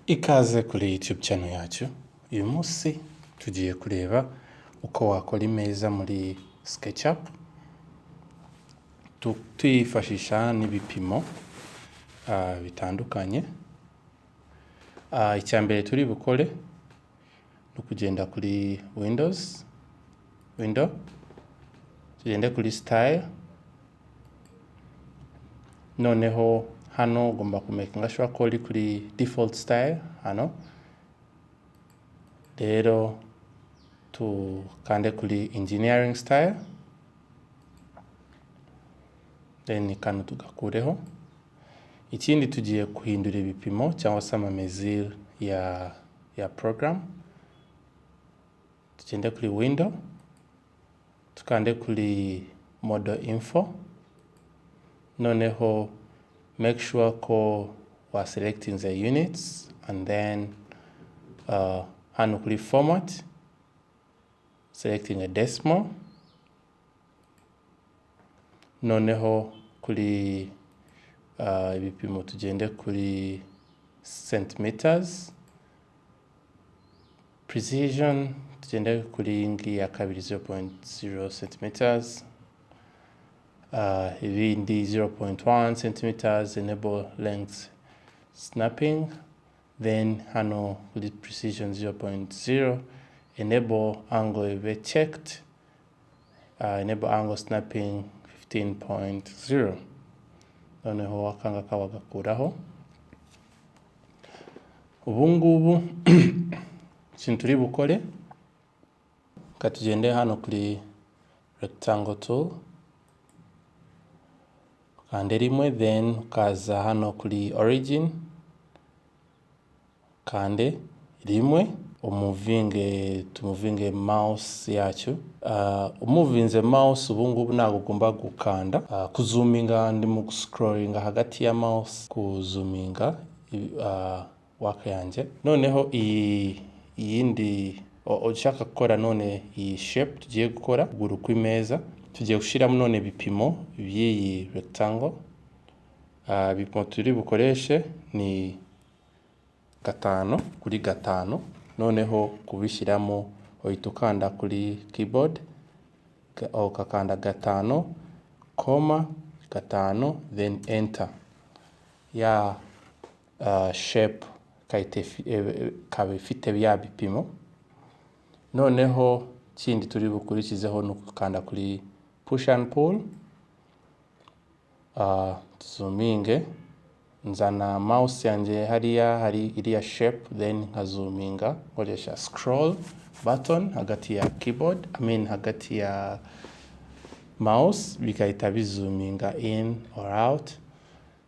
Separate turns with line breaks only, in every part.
Ikaze kuri YouTube channel yacu. Uyu munsi tugiye kureba uko wakora imeza muri SketchUp tuyifashisha n'ibipimo bitandukanye. Icya mbere turi bukore ni ukugenda kuri Windows, Window, tugende kuri Style, noneho hano ugomba kumakinga sure ko uri kuri default style. Hano rero tukande kuri engineering style, then kano tugakureho. Ikindi, tugiye guhindura ibipimo cyangwa se amamesure ya program. Tugende kuri Window, tukande kuri Model Info, noneho make sure ko wa selecting the units, and then hano kuri format, selecting a decimal. Noneho kuri ibipimo tugende kuri centimeters, precision tugende kuri iyi ngiyi ya kabiri, 0.0 centimeters, ibindi 0.1 centimeters, enable length snapping, then hano kuri precision 0.0, enable angle ibe checked, enable angle snapping 15.0. Noneho akangaka bagakuraho. Ubu ngubu ikintu turi bukore, reka tugende hano kuri rectangle tool, ukande rimwe, then ukaza hano kuri origin, kande rimwe, umuvinge, tumuvinge mouse yacu. Umuvinze mouse, ubu ngubu ntabwo ugomba gukanda kuzuminga. Ndimo guscrollinga hagati ya mouse kuzuminga work yanjye. Noneho iyi iyindi ushaka gukora, none iyi shape tugiye gukora ukuguru kw'imeza, tugiye gushyiramo none ibipimo by'iyi rectangle. Ibipimo turi bukoreshe ni 5 kuri 5. Noneho kubishyiramo, uhita ukanda kuri keyboard, ukakanda 5,5, then enter. Ya shape ikaba ifite bya bipimo. Noneho kindi turi bukurikizeho ni ukukanda kuri push and pull, tuzuminge. Nzana mouse yanjye hariya hari iriya shape, then nkazuminga nkoresha scroll button hagati ya keyboard, I mean hagati ya mouse, bigahita bizuminga in or out.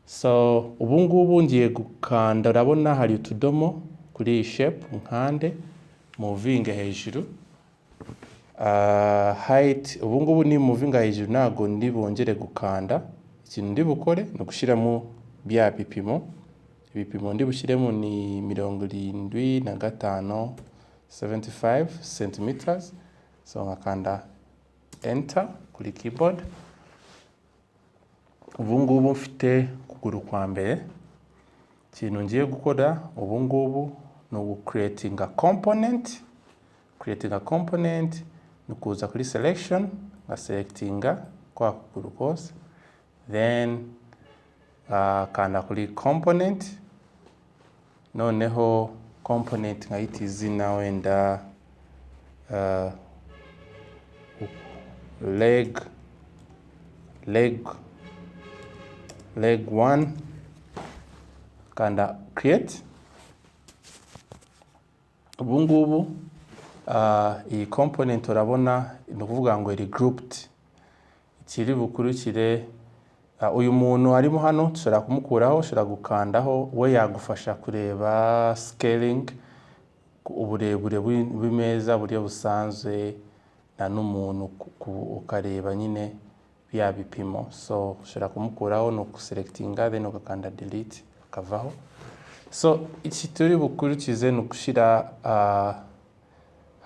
So ubu ngubu ngiye gukanda, urabona hari utudomo kuri iyi shape, nkande muvinge hejuru. Height, ubu ngubu ni muvinga hejuru, ntabwo ndi bongere gukanda. Ikintu ndi bukore ni ugushyiramo bya bipimo. Ibipimo ndi bushyiremo ni 75, 75 centimeters. So nkakanda enter kuri keyboard. Ubu ngubu mfite ukuguru kwa mbere. Ikintu ngiye gukora ubu ngubu ni ugucreatinga component. Creating a component ni ukuza kuri selection, ngaselectinga kwa kuguru kose, then kanda kuri component. Noneho component nkayita izina, wenda leg 1, kanda create. Ubu ngubu iyi component urabona ni ukuvuga ngo iri grouped. Ikiri bukurikire, uyu muntu arimo hano dushobora kumukuraho. Ushobora gukandaho, we yagufasha kureba scaling, uburebure bw'imeza buryo busanzwe na n'umuntu, ukareba nyine bya bipimo. So ushobora kumukuraho, ni ukuselectinga, then ugakanda delete, akavaho. So iki turi bukurikize ni ugushyira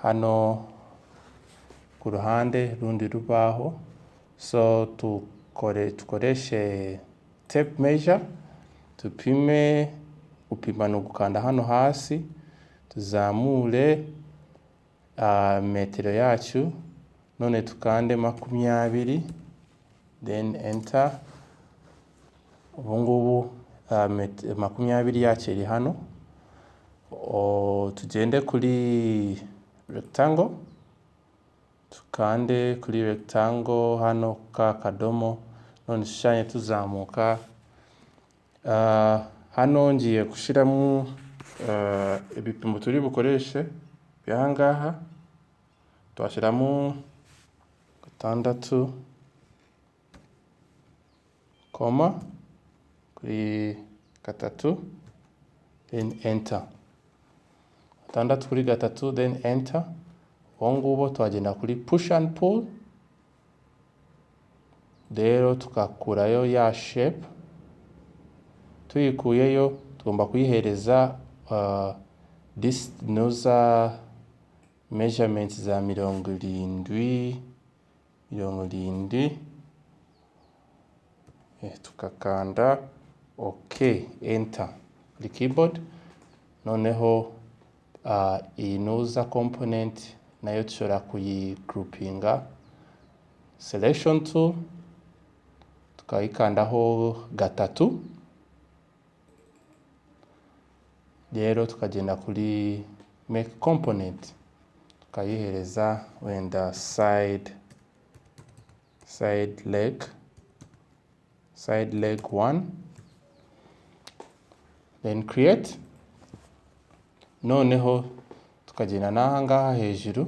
hano ku ruhande rundi rubaho. So tukoreshe tape measure, tupime. Gupima ni ugukanda hano hasi, tuzamure metero yacu, none tukande 20, then enter. Ubu ngubu 20 yacu iri hano. Tugende kuri rectangle, tukande kuri rectangle hano ka kadomo, none dushushanye tuzamuka. Hano ngiye gushyiramo ibipimo turi bukoreshe by'aha ngaha. Twashyiramo 6 comma kuri 3, then enter. 6 kuri 3, then enter. Ubu ngubu twagenda kuri push and pull rero, tukakurayo ya shape. Tuyikuyeyo, tugomba kuyihereza this nuza measurements za 70, 70, tukakanda ok, enter kuri keyboard. Noneho iyi nuza component nayo dushobora kuyigroupinga, selection tool, tukayikandaho gatatu rero, tukagenda kuri make component, tukayihereza wenda side leg, side leg 1, then create. Noneho tukagenda n'aha ngaha hejuru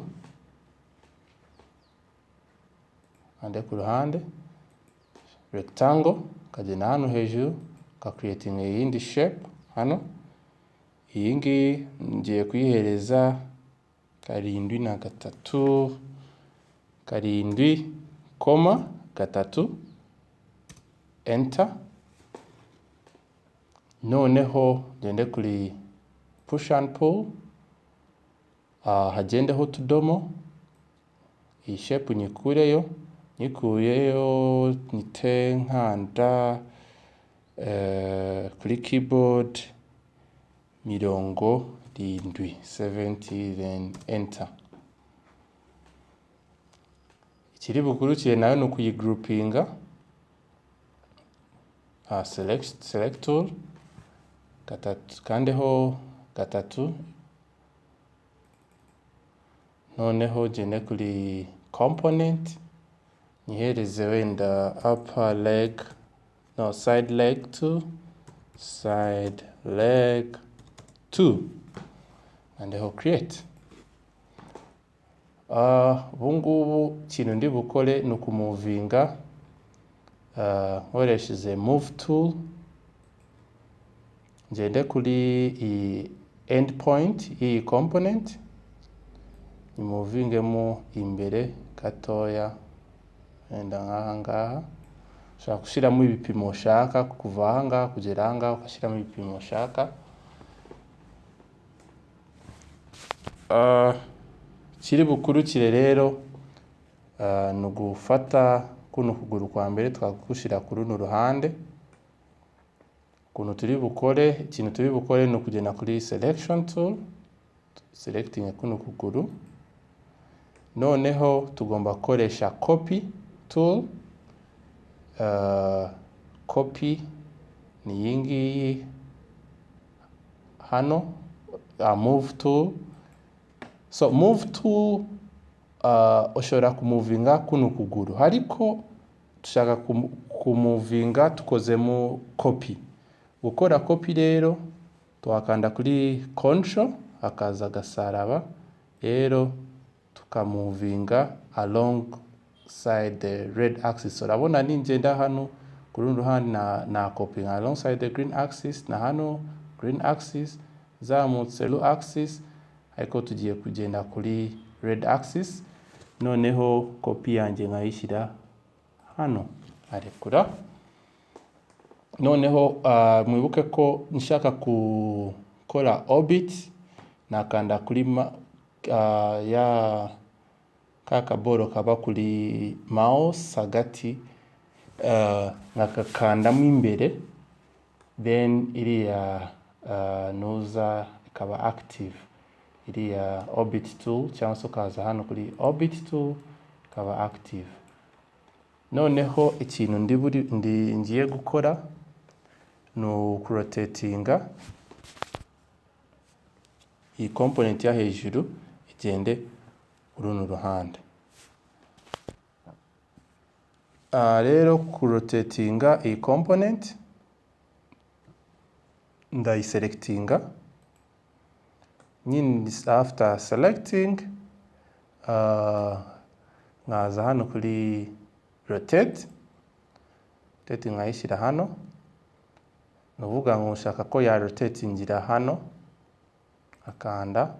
ande ku ruhande, rectangle, ukagenda hano hejuru ukacreatinga iyindi shape hano. Iyi ngiyi ngiye kuyihereza 7 na 3, 7 comma 3, enter. Noneho ngende kuri push and pull, hagendeho utudomo. Iyi shape nyikureyo, nyikuyeyo nyite nkanda kuri keyboard 70, 70, then enter. Ikiri bukurikire nayo ni ukuyigroupinga, select tool, gatatu, kandeho gatatu, noneho gende kuri component, nyihereze wenda upper leg, no, side leg 2, side leg 2, kandeho create. Ubu ngubu ikintu ndi bukore ni ukumovinga nkoresheje move tool, ngende kuri iyi end point y'iyi component, nyimovingemo imbere gatoya, wenda nk'aha ngaha. Ushobora gushyiramo ibipimo ushaka kuva aha ngaha kugera aha ngaha, ugashyiramo ibipimo ushaka. Kiri bukurikire rero ni ugufata kuno kuguru kwa mbere, tukagushyira ku runo ruhande. Ukuntu turi bukore, ikintu turi bukore ni ukugenda kuri selection tool, selecting kuno kuguru. Noneho tugomba gukoresha copy tool. Copy ni iyi ngiyi hano, move tool. So move tool, ushobora kumuvinga kuno kuguru, ariko dushaka kumuvinga tukozemo copy. Gukora copy rero, tuhakanda kuri control, hakaza agasaraba rero, tukamuvinga alongside the red axis. Urabona ningenda hano ku rundi ruhande na copying alongside the green axis, na hano green axis, zamutse blue axis, ariko tugiye kugenda kuri red axis. Noneho copy yanjye nkayishyira hano, arekura. Noneho mwibuke ko nshaka gukora orbit, nakanda kuri ya ka kaboro kaba kuri mouse hagati, nkakakandamo imbere, then iriya Nuza ikaba active iriya orbit tool, cyangwa se ukaza hano kuri orbit tool ikaba active. Noneho ikintu ndi buri ndi ngiye gukora ni ukurotatinga iyi component ya hejuru igende uruno ruhande. Rero kurotatinga iyi component, ndayiselectinga nyine. After selecting, nkaza hano kuri rotate, rotate nkayishyira hano. Ni ukuvuga ngo nshaka ko ya rotatingira hano, akanda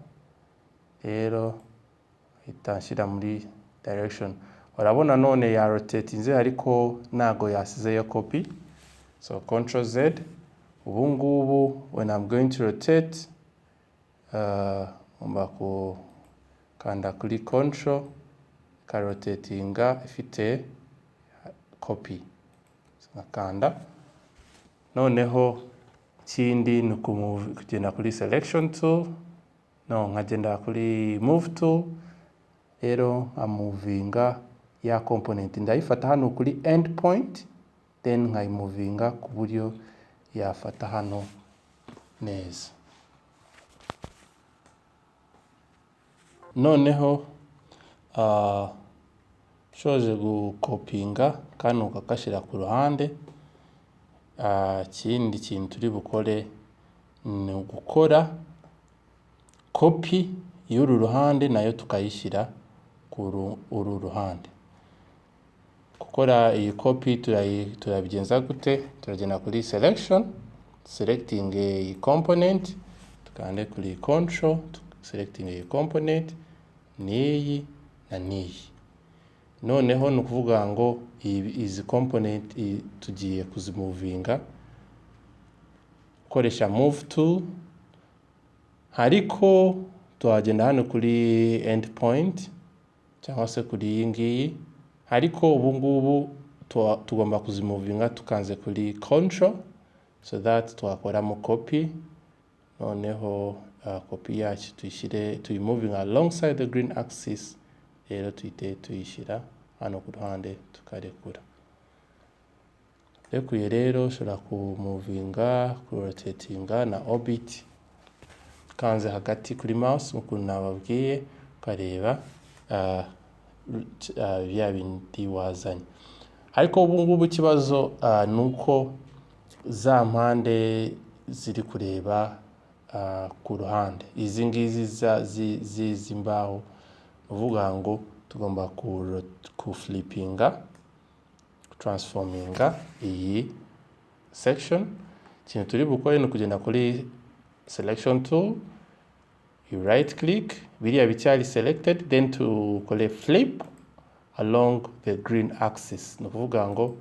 rero ahita nshyira muri direction. Urabona none ya rotatinze, ariko ntago yasizeyo copy. So Control Z. Ubu ngubu when I'm going to rotate, ngomba gukanda kuri Control, ikarotatinga ifite copy. Nkakanda. Noneho ikindi ni kugenda kuri selection tool, no nkagenda kuri move tool. Rero nkamuvinga ya component, ndayifata hano kuri end point, then nkayimuvinga ku buryo yafata hano neza. Noneho nshoje gukopinga kano kakashyira ku ruhande, ikindi kintu turi bukore ni ugukora kopi y'uru ruhande, nayo tukayishyira kuri uru ruhande. Gukora iyi kopi turabigenza gute? Turagenda kuri selection, selecting iyi component, tukande kuri Control, selecting iyi component n'iyi na n'iyi. Noneho ni ukuvuga ngo izi component tugiye kuzimuvinga gukoresha move tool, ariko tuhagenda hano kuri end point cyangwa se kuri iyi ngiyi. Ariko ubu ngubu tugomba kuzimuvinga tukanze kuri Control, so that twakoramo copy. Noneho copy yacu tuyishyire, tuyimuvinga alongside the green axis. Rero tuhite tuyishyira hano ku ruhande, tukarekura. Rekuye rero ushobora kumuvinga, kurotatinga na orbit kanze hagati kuri mouse ukuntu nababwiye, ukareba bya bindi wazanye. Ariko ubu ngubu ikibazo ni uko za mpande ziri kureba ku ruhande, izi ngizi z'izi mbaho. Ni ukuvuga ngo tugomba kuflipinga, transforminga iyi section. Ikintu turi bukore ni ukugenda kuri selection tool, you right click, biriya bicyari selected, then tukore flip along the green axis. Ni ukuvuga ngo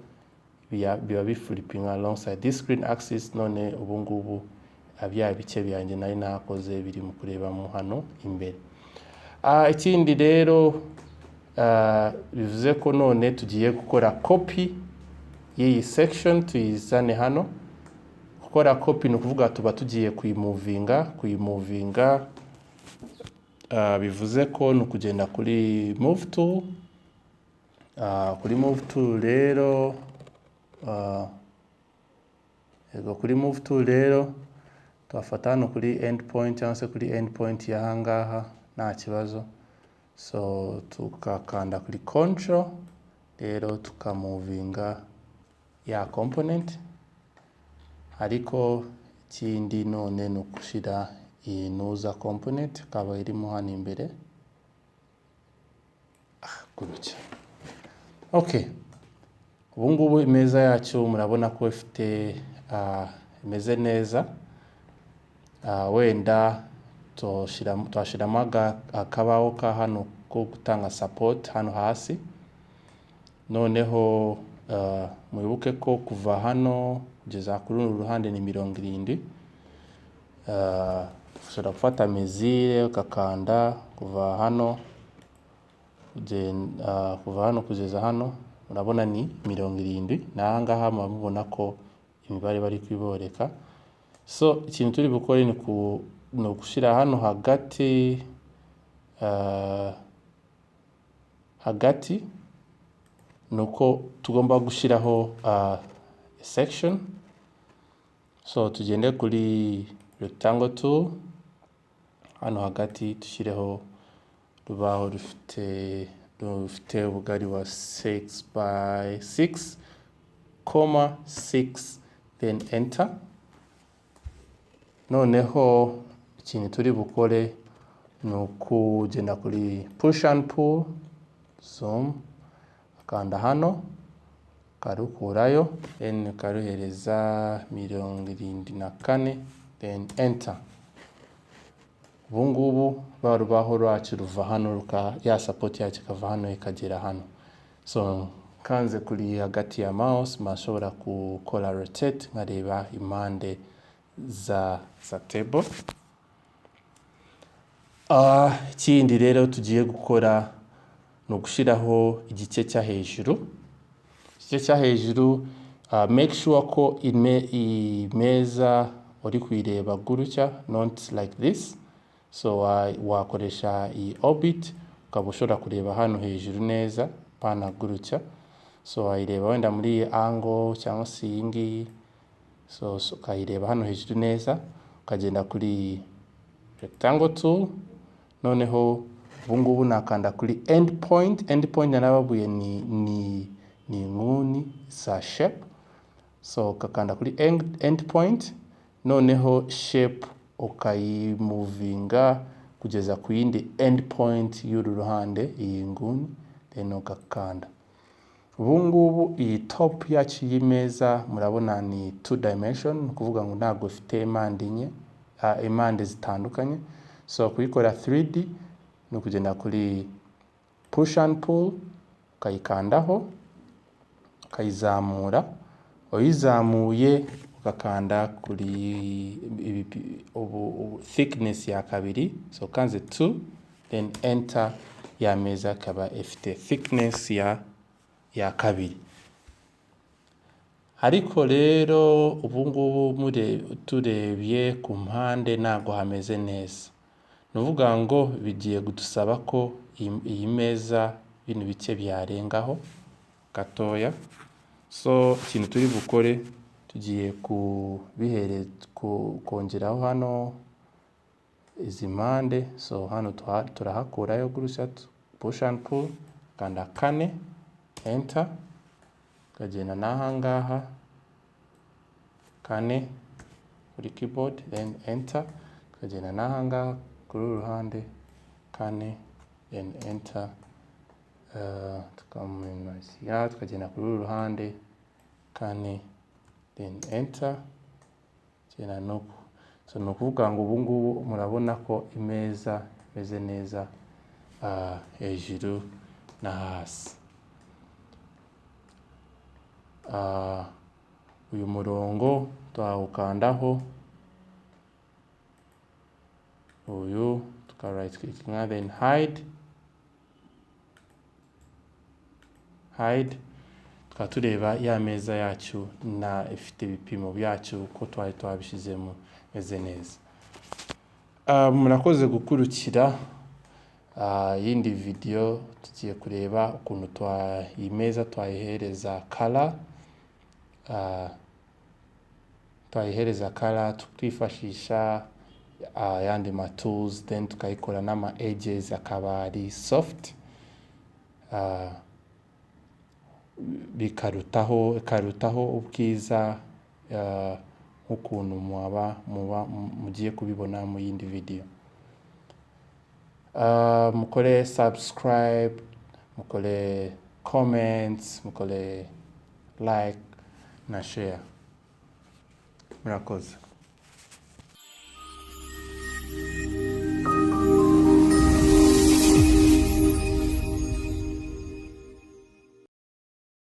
biba biflipinga alongside this green axis. None ubu ngubu bya bice byanjye nari nakoze biri mu kurebamo hano imbere. Ikindi rero, bivuze ko none tugiye gukora copy y'iyi section, tuyizane hano. Gukora copy ni ukuvuga tuba tugiye kuyimuvinga. Bivuze ko ni ukugenda kuri move tool. Kuri move tool rero, yego, kuri move tool rero twafata hano kuri end point cyangwa se kuri end point y'ahangaha, nta kibazo. So tukakanda kuri Control, rero tukamuvinga ya component. Ariko ikindi none ni ugushira iyi nuza component ikaba irimo hano imbere gutya. Okay, ubu ngubu imeza yacu murabona ko ifite imeze neza. Wenda twashyiramo akabaho ka hano ko gutanga support hano hasi. Noneho mwibuke ko kuva hano kugeza kuri uru ruhande ni 70. Ushobora gufata mesure, ugakanda kuva hano kugeza hano, urabona ni 70. N'aha ngaha muba mubona ko imibare bari kuyiboreka. So ikintu turi bukore ni ugushyira hano hagati, hagati ni uko tugomba gushyiraho section. So tugende kuri rectangle tool, hano hagati dushyireho urubaho rufite ubugari wa 6 by 6 comma 6, then enter. Noneho ikintu turi bukore ni ukugenda kuri push and pull, zoom, akanda hano ukarukurayo, then ukaruhereza 74, then enter. Ubu ngubu rwa rubaho rwacu ruva hano ruka ya support yacu ikava hano ikagera hano. So kanze kuri hagati ya mouse, mashobora gukora rotate nkareba impande za table. Ikindi rero tugiye gukora ni ugushyiraho igice cyo hejuru. Igice cyo hejuru, make sure ko imeza uri kuyireba gutya, not like this. So wakoresha iyi orbit, ukaba ushobora kureba hano hejuru neza, pana gutya. So wayireba wenda muri iyi angle cyangwa se iyi ngiyi. So ukayireba hano hejuru neza, ukagenda kuri rectangle tool. Noneho ubu ngubu nakanda kuri end point. End point narababwiye ni inguni za shape. So ukakanda kuri end point, noneho shape ukayimovinga kugeza ku yindi end point y'uru ruhande, iyi nguni, then ugakanda. Ubu ngubu iyi top yacu y'imeza murabona ni two dimension, ni ukuvuga ngo ntabwo ifite impande enye, impande zitandukanye. So kuyikora 3D ni ukugenda kuri push and pull, ukayikandaho, ukayizamura. Uyizamuye ugakanda kuri ubu thickness ya kabiri. So ukanze 2, then enter, ya meza akaba ifite thickness ya kabiri. Ariko rero ubu ngubu turebye ku mpande ntabwo hameze neza. Ni ukuvuga ngo bigiye kudusaba ko iyi meza bino bice byarengaho gatoya. So ikintu turi bukore, tugiye kongeraho hano izi mpande. So hano turahakurayo gutya, push and pull, kanda kane, enter, ukagenda n'aha ngaha kane kuri keyboard, then enter, ukagenda n'aha ngaha kuri uru ruhande kane, then enter, tukaminimiza, tukagenda kuri uru ruhande kane, then enter, tugenda nuku. So ni ukuvuga ngo ubu ngubu murabona ko imeza imeze neza, hejuru na hasi. Uyu murongo twawukandaho, uyu tuka right click then hide, hide, tukaba tureba ya meza yacu na ifite ibipimo byacu uko twari twabishyizemo, imeze neza. Murakoze gukurikira. Yindi video tugiye kureba ukuntu iyi meza twayihereza color, tukifashisha ayandi ma tools, then tukayikora n'ama edges akaba ari soft, bikarutaho ikarutaho ubwiza, nk'ukuntu mwaba muba mugiye kubibona mu yindi video. Mukore subscribe, mukore comments, mukore like na share. Murakoze.